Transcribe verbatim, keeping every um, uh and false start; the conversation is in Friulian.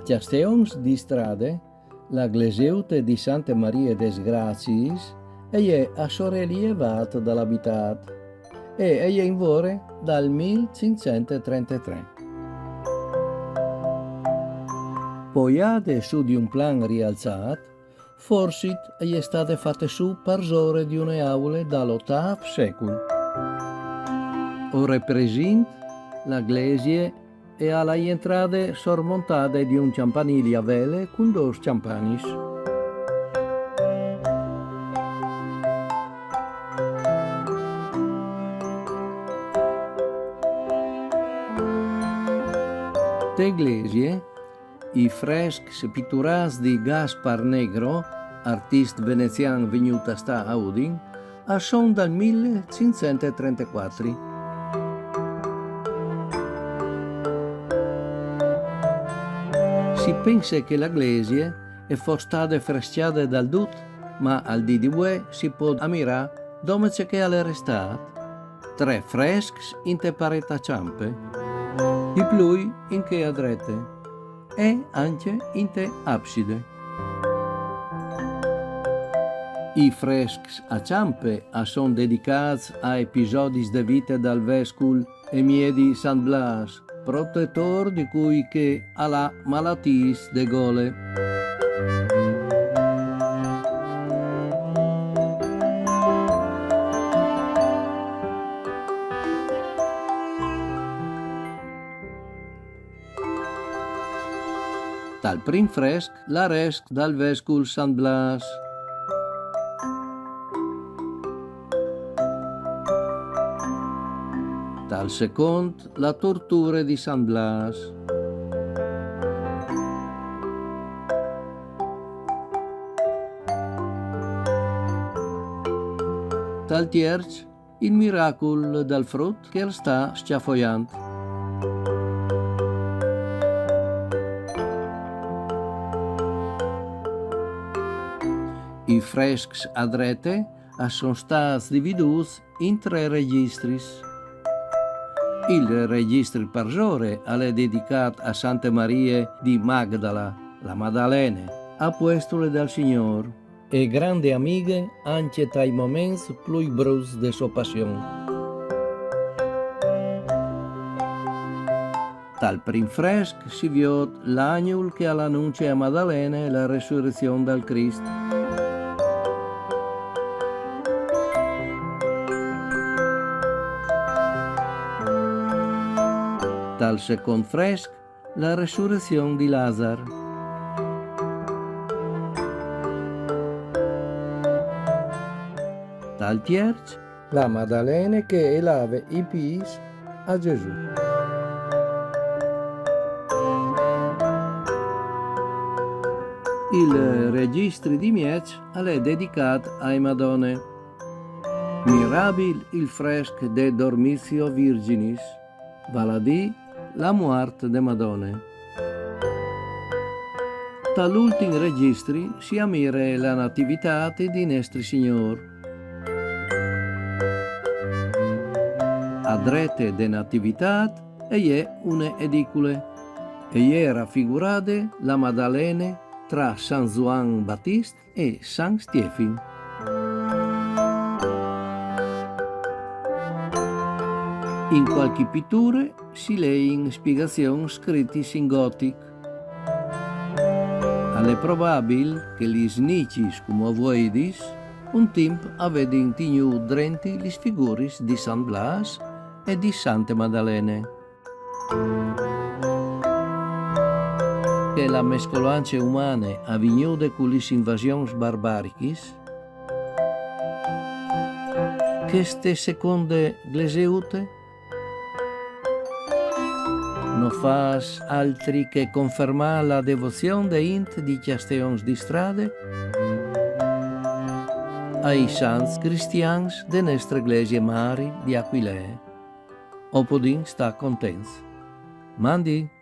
Cjasteons di Strade, la gleseute di Sante Marie des Graciis e je a sorelievât dal abitât e e je in vore dal mil cinccent e trentetrê. Poiade su di un plan rialçât, forsit e je stade fate su parsore di une aule dal otâf secul. O represint la glesie e a la jentrade sormontade di un cjampanili a vele cun dôs cjampanis. Te glesie, i frescs piturâts di Gaspar Negro, artist venezian vignût a stâ a Udin, a son dal mil cinccent e trentecuatri. Si pense che la glesie e fos stade frescjade dal dut, ma al dì di vuê si pò amirâ dome ce che al è restât: trê frescs inte parêt a çampe, di plui in chê a drete e ancje inte abside. I frescs a çampe a son dedicâts a episodis de vite dal vescul e miedi Sant Blâs, protetôr di cui che al à malatiis de gole. Tal prin fresc, l'aresc dal vescul Sant Blâs. Tal secont, la torture di Sant Blâs. Tal tierç, il miracul dal frut che al sta scjafoiant. I frescs a drete a son stâts dividûts in trê regjistris. Il regjistri parsore al è dedicât a Sante Marie di Magdala, la Madalene, apuestule dal Signôr e grande amighe ancje tai moments plui bruts de sô passion. Tal prin fresc si viôt l'agnul che al anuncie a Madalene la resurezion dal Crist. Tal secont fresc, la resurezion di Lazar. Tal tierç, la Madalene che e lave i pîts a Gesù. Il regjistri di mieç al è dedicât ae Madone. Mirabil il fresc de Dormitio Virginis, val a dî la muart de Madone. Tal ultin regjistri si amire la Nativitât di Nestri Signôr. A drete de Nativitât e je une edicule. E je rafigurade la Madalene tra San Zuan Batist e San Stiefin. In cualchi piture si lein spiegazions scritis in gotic. Al è probabil che lis nicis, cumò vueidis, un timp a vedin tignût drenti lis figuris di Sant Blâs e di Sante Madalene. Che la mescolance umane avignude cu lis invasions barbarichis, cheste seconde gleseute no fâs altri che confermâ la devozion de int di Cjasteons di Strade ai sants cristians de nestre glesie mari di Aquilee. O podìn stâ contents. Mandi!